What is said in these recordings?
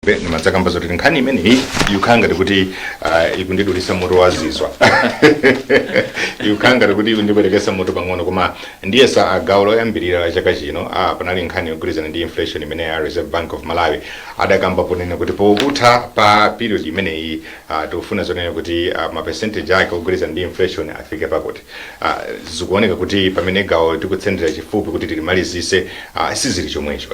Nimadzakamba zoti nkhani imeneyi ikukhala ngati kuti ikundidulitsa mutu wazizwa, ikukhala ngati kuti ikundibwerekesa mutu pang'ono. Koma ndiyesa gawo loyambirira la chaka chino panali nkhani yogwirizana ndi inflation imene ya Reserve Bank of Malawi adakamba ponena kuti pokutha pa period imeneyi tikufuna zonena kuti ma percentage ake ogwirizana ndi inflation afike pakuti zikuoneka kuti pamene gawo tikutsendera chifupi kuti tilimalizise, sizili chomwecho.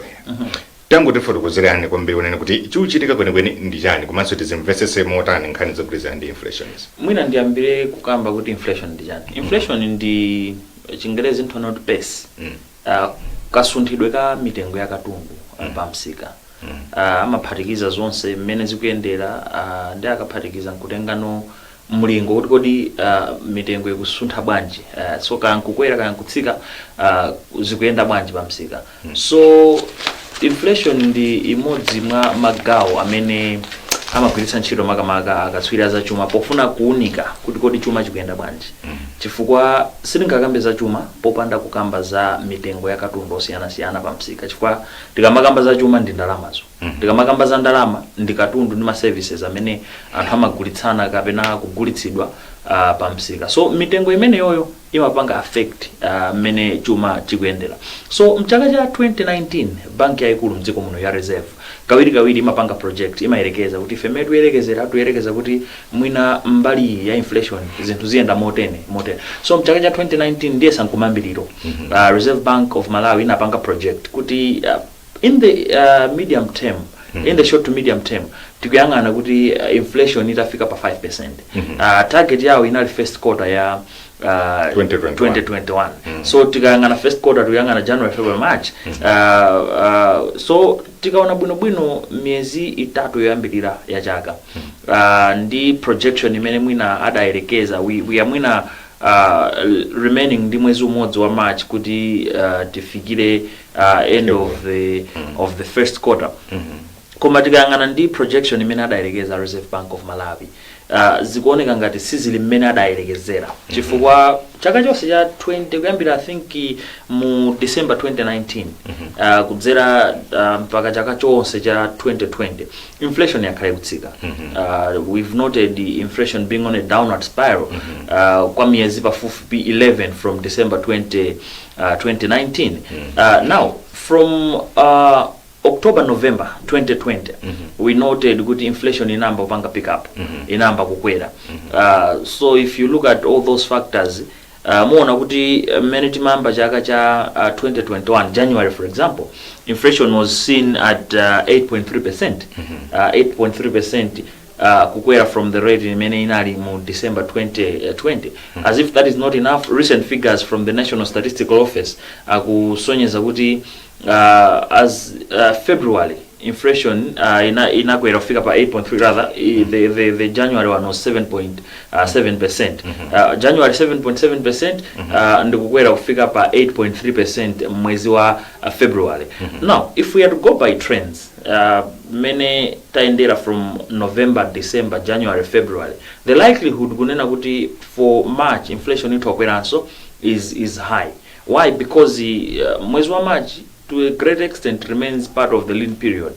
Tangotifotokozerani kwambiri kunena kuti chikuchitika kwenikweni ndi chani, komanso tizimvetsetse motani nkhani zogwirizana ndi inflation izi? Mwina ndiyambire kukamba kuti inflation ndi chani. Inflation ndi Chingerezi nthu kuti pace, kasunthidwe ka mitengo ya katundu pa msika. Amaphatikiza zonse mmene zikuyendera, ndi akaphatikiza nkutengano mlingo kuti kodi mitengo ikusuntha bwanji, so kaya nkukwera kaya nkutsika, zikuyenda bwanji pa msika. So inflation ndi imodzi mwa magawo amene amagwiritsa ntchito makamaka akatswiri azachuma pofuna kuunika kuti kodi chuma chikuyenda bwanji, chifukwa sitingakambe za chuma popanda kukamba za mitengo ya katundu osiyanasiyana pa msika, chifukwa tikamakamba za chuma ndi ndalamazo. Tikamakamba za ndalama ndi katundu ndi ma services amene anthu amagulitsana kapena kugulitsidwa pa msika. So mitengo imeneyoyo imapanga affect mmene chuma chikuyendera. So mchaka cha 2019, banki yayikulu mdziko muno ya Reserve kawirikawiri imapanga project, imayerekeza kuti ife mmene tiyerekezera, tiyerekeza kuti mwina mbali ya inflation zinthu ziyenda motene motene. So mchaka cha 2019, ndiye sankumambiriro, Reserve Bank of Malawi inapanga project kuti in the medium term, in the short to medium term, tikuyang'ana kuti inflation itafika pa 5%. Target yawo inali first quarter ya 2021. 2021. So tikayang'ana first quarter, tikuyang'ana January, February, March. So tikaona bwinobwino miyezi 3 yoyambirira ya chaka ndi projection imene mwina adayerekeza, we are mwina remaining ndi mwezi umodzi wa March kuti tifikire end of the first quarter. Koma tikayang'ana ndi projection imene adayerekeza Reserve Bank of Malawi, zikuoneka ngati sizili mmene adayerekezera, chifukwa chaka chonse cha 20, kuyambira I think mu December 2019 kudzera mpaka chaka chonse cha 2020, inflation yakhala ikutsika. We've noted the inflation being on a downward spiral kwa miyezi pafupifupi 11 from December 2019. Now from October, November 2020, we noted kuti inflation inamba kupanga pick up, inamba kukwera. So if you look at all those factors, muona kuti mmene timayamba chaka cha 2021, January for example, inflation was seen at 8.3%, 8.3%, kukwera from the rate imene inali mu December 2020. As if that is not enough, recent figures from the National Statistical Office akusonyeza kuti as February, inflation inakwera kufika pa 8.3. Rather, the January one was 7.7%. January 7.7%, ndikukwera kufika pa 8.3% mwezi wa February. Now if we are to go by trends mmene tayendera from November, December, January, February, the likelihood kunena kuti for March inflation itha is high. Why? Because mwezi wa March to a great extent remains part of the lean period,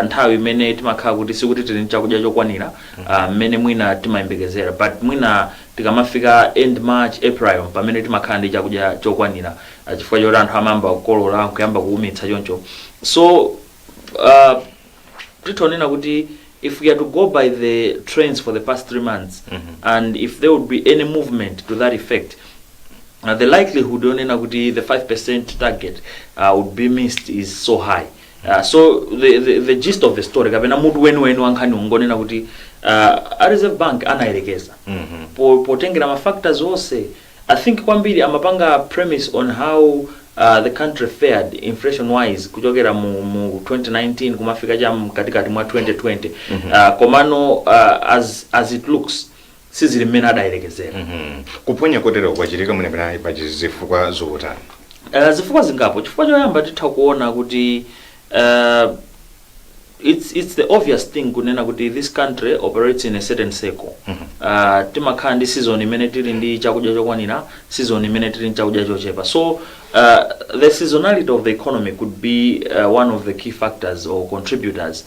nthawi imene timakhala kuti sikuti tili ndi chakudya chokwanira mmene mwina timayembekezera, but mwina tikamafika end March, April, pamene timakhala ndi chakudya chokwanira, chifukwa choti anthu amayamba kukolola, kuyamba kuwumitsa choncho. So titonena kuti if we are to go by the trends for the past 3 months and if there would be any movement to that effect, the likelihood yonena kuti the 5% target would be missed is so high. So the gist of the story, kapena mutu weniweni wankhani, ungonena kuti a Reserve Bank anayerekeza potengera ma factors onse. I think kwambiri amapanga premise on how the country fared inflation wise kuchokera mu 2019 kumafika cha mkatikati mwa 2020. Komano as it looks, sizili mmene adayerekezera. Kuphonya kotero kwachitika mwina pena pa zifukwa zotani? Zifukwa zingapo. Chifukwa choyamba, titha kuona kuti it's the obvious thing kunena kuti this country operates in a certain cycle. Timakhala ndi season imene tili ndi chakudya chokwanira, season imene tili ndi chakudya chochepa. So the seasonality of the economy could be one of the key factors or contributors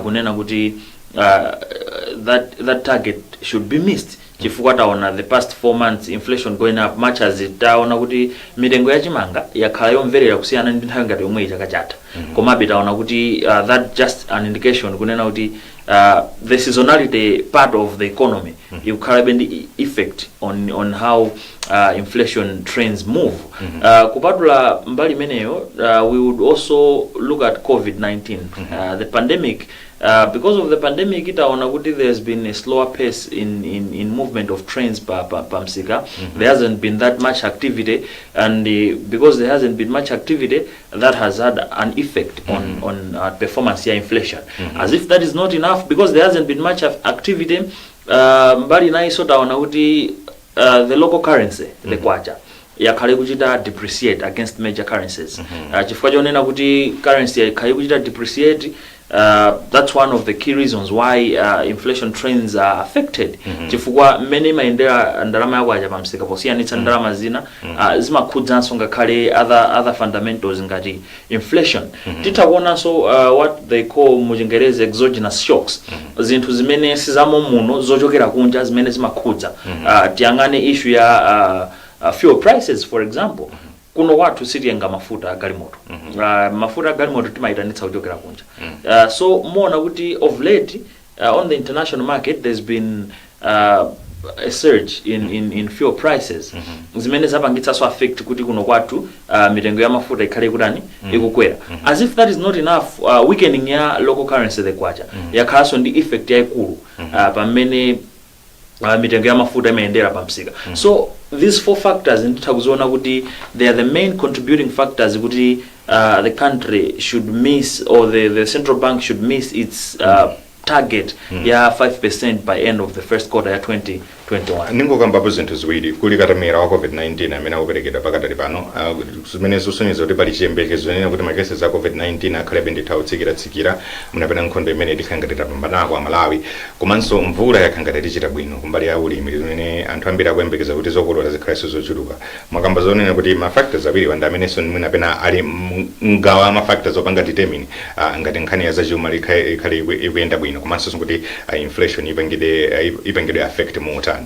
kunena kuti that target should be missed, chifukwa taona the past 4 months inflation going up, much as taona kuti mitengo ya chimanga yakhala yomverera kusiyana ndi nthawi ngati yomweyi chaka chatha. Komabe taona kuti that just an indication kunena kuti the seasonality part of the economy ikukhalabe ndi effect on how inflation trends move. Kupatula mbali imeneyo, we would also look at COVID-19, the pandemic. Because of the pandemic, taona kuti there's been a slower pace in movement of trains pa msika. There hasn't been that much activity, and because there hasn't been much activity, that has had an effect on performance ya inflation. As if that is not enough, because there hasn't been much activity, mbali inayinso taona kuti the local currency, the kwacha, yakhale kuchita depreciate against major currencies. Chifukwa chonena kuti currency yakhale kuchita depreciate, that's one of the key reasons why inflation trends are affected, chifukwa mmene imayendera ndalama yakwacha pamsika posiyanitsa ndalama zina, zimakhudzanso ngakhale other fundamentals ngati inflation. Titha kuonanso what they call mu Chingerezi exogenous shocks, zinthu zimene sizamo muno, zochokera kunja, zimene zimakhudza. Tiyang'ane issue ya fuel prices, for example. Kuno kwathu sitiyenga mafuta agalimoto. Mafuta agalimoto timayitanitsa kuchokera kunja. So muona kuti of late, on the international market there's been a surge in fuel prices, zimene zapangitsanso affect kuti kuno kwathu mitengo ya mafuta ikhale ikutani, ikukwera. As if that is not enough, weakening ya local currency, the kwacha, yakhalanso ndi effect yayikulu pamene mitengo ya mafuta imayendera pamsika. So these four factors nditha kuziona kuti they are the main contributing factors kuti the country should miss, or the central bank should miss its target ya 5% by end of the first quarter ya 2021. Ningokambapo zinthu ziwiri. Kuli katemera wa COVID-19 amene akuperekedwa pakadali pano, zimene zosonyeza kuti pali chiyembekezo nena kuti ma cases a COVID-19 akhalebe ndithu akutsikiratsika, munapena nkhondo imene tikhala ngati tapambanako Amalawi. Komanso mvula yakhala ngati tichita bwino kumbali ya ulimi, zimene anthu ambiri akuyembekeza kuti zokolola zikhalenso zochuluka. Mwakamba zonena kuti ma factors awiri wanda amenenso mwinapena ali mgawo a ma factors opanga determine ngati nkhani ya zachuma ikhale ikuyenda bwino, komanso kuti inflation ipangidwe affect muutani.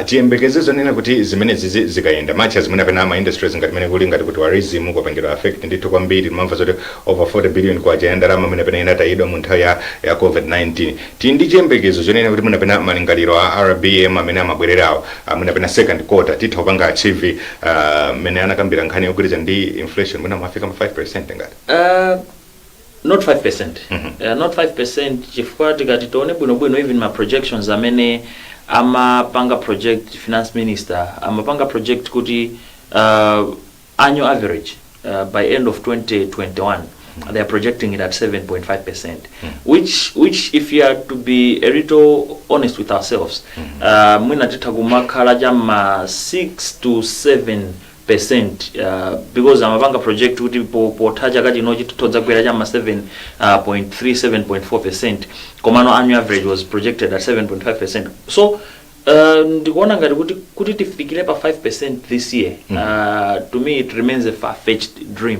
Tiyembekeze zonena kuti zimenezi zikayenda macha zimene apena ama industries ngati mene kuli ngati ku tourism kwapangidwa affect ndithu kwambiri. Timamva zoti over 40 billion kwacha ya ndalama amene pena inatayidwa mu nthawi ya COVID-19. Tili ndi chiyembekezo chonena kuti munapena malingaliro a RBM amene amabwererawo, munapena second quarter titha kupanga achieve mmene anakambira nkhani yogwirizana ndi inflation, mwina mwafika ma 5% ngati? Not 5%. Not 5%, chifukwa tikati tione bwinobwino, even ma projections amene amapanga project finance minister, amapanga project kuti annual average by end of 2021, they are projecting it at 7.5%, which if you are to be a little honest with ourselves, mwina titha kumakhala chamma 6 to 7%, because amapanga project kuti potha chaka chino chitodzakwera chamma 7.3 7.4%, komano annual average was projected at 7.5%. So ndikuona ngati kuti tifikire pa 5% this year, to me it remains a far-fetched dream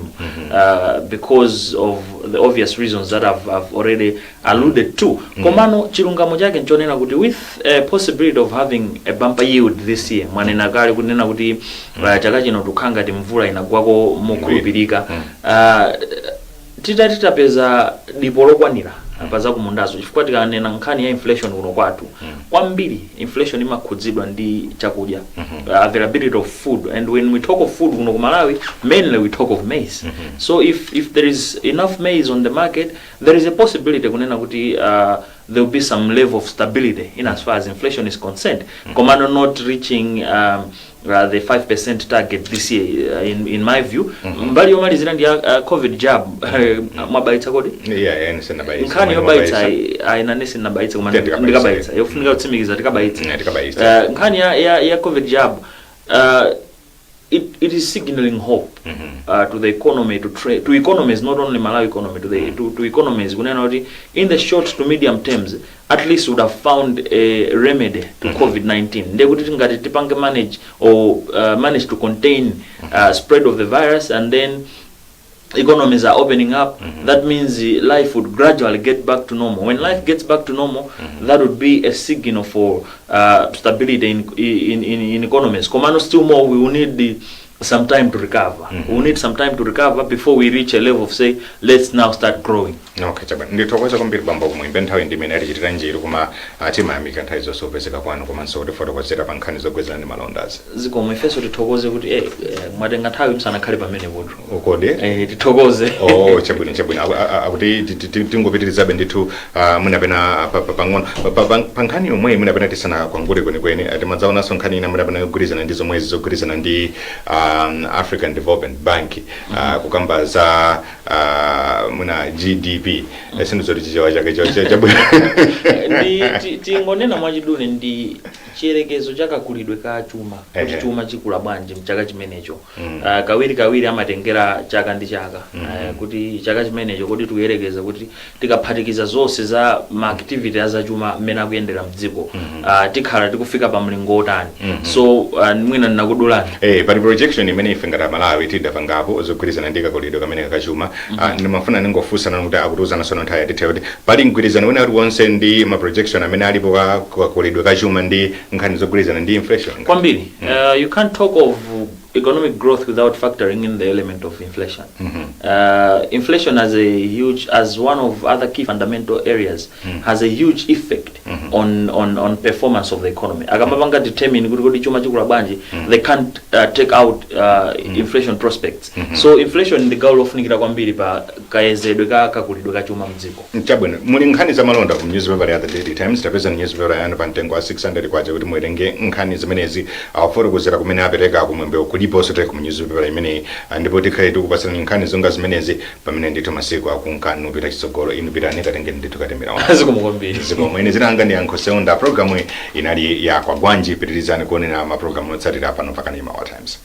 because of the obvious reasons that I've already alluded to. Komano chilungamo chake nchonena kuti with a possibility of having a bumper yield this year, mwanena kale kunena kuti chaka chino tukhala ngati mvula inagwako mokhulupirika, titati tapeza dipo lokwanira pa zakumundazo, chifukwa tikanena nkhani ya inflation kuno kwathu, kwambiri inflation imakhudzidwa ndi chakudya, availability of food. And when we talk of food kuno ku Malawi, mainly we talk of maize. So if there is enough maize on the market, there is a possibility kunena kuti there will be some level of stability in as far as inflation is concerned, komano not reaching the 5% target this year, in my view. Mbali yomalizira ndi ya COVID jab. Mwabayitsa kodi? Yeah, sinabayitsa. Nkhani yobayitsa, ayinane sinabayitsa, koma Yeah, tikabayitsa. ndikabayitsa, yofunika kutsimikiza tikabayitsa. Yeah, tikabayitsa. Nkhani ya COVID jab, It is signaling hope to the economy, to economies, not only Malawi economy, to economies, kunena kuti in the short to medium terms at least would have found a remedy to COVID-19. Ndiye kuti tingati tipange manage or manage to contain spread of the virus and then economies are opening up, that means life would gradually get back to normal. When life gets back to normal, that would be a signal for stability in economies. Komano still more, we will need some time to recover. We will need some time to recover before we reach a level of, say, let's now start growing. Okay, chabwino, ndithokoza kwambiri, bambo Kumwembe. Nthawi ndimene atichitira njiru, koma timayamika nthawi zonse kupezeka kwanu komanso kutifotokozera pa nkhani zogwezana ndi malondazi. Zikomo, ifenso tithokoze kuti mwatenga nthawi msanakhale pamene potu. Ukodi. Tithokoze. Oh, chabwino, chabwino. Akuti tingopitirizabe ndithu, mwinapena pang'ono pa nkhani yomweyi, mwinapena tisanakwangule kwenikweni, timadzaonanso nkhani ina mwinapena yogwirizana ndi zomwezi, zogwirizana ndi African Development Bank, kukamba za mwina GDP. Sindizoti Chichewa chake chabwino. Ndi tingonena mwachidule, ndi chiyerekezo chakakulidwe ka chuma, kuti chuma chikula bwanji mchaka chimenecho. Kawiri kawiri amatengera chaka ndi chaka, kuti chaka chimenecho kuti tikuyerekeza kuti tikaphatikiza zonse za ma activity azachuma mmene akuyendera mdziko, tikhala tikufika pa mlingo otani. So mwina ndinakudulani. Pali projection imene ife ngati Amalawi tidapangapo zogwirizana ndi kakulidwe kamene kakachuma. Ndimafuna ningofunsa kuti akutiuzana sono nthawi yatithe kuti pali mgwirizano wina uliwonse ndi ma projection amene alipo ka kakulidwe kachuma ndi nkhani zogwirizana ndi inflation? Kwambiri. You can't talk of economic growth without factoring in the element of inflation. Inflation has a huge, as one of other key fundamental areas, has a huge effect on performance of the economy. Akamapanga determine kuti kodi chuma chikula bwanji, they can't take out inflation prospects. So inflation ndi gawo lofunikira kwambiri pa kayezedwe ka kakulidwe ka chuma mdziko. Chabwino, muli nkhani za malonda ku newspaper ya The Daily Times. Tapeza newspaper yanu pa mtengo wa 600 kwacha kuti muwerenge nkhani zimenezi. Awafotokozera kumene apereka Kumwembe kuliponso tili ku newspaper imeneyi. Ndipo tikhale tikupatsirani nkhani zonga zimenezi pamene ndithu masiku akunka nupita chitsogolo. Inu pitani katengeni ndithu katemera wanu. Zikomo kwambiri. Zikomo. Ine dzina langa ndi Yankho Seunda. Programu inali ya Kwagwanji. Pitirizani kuonera mapulogalamu otsatira pano pakanema wa Times.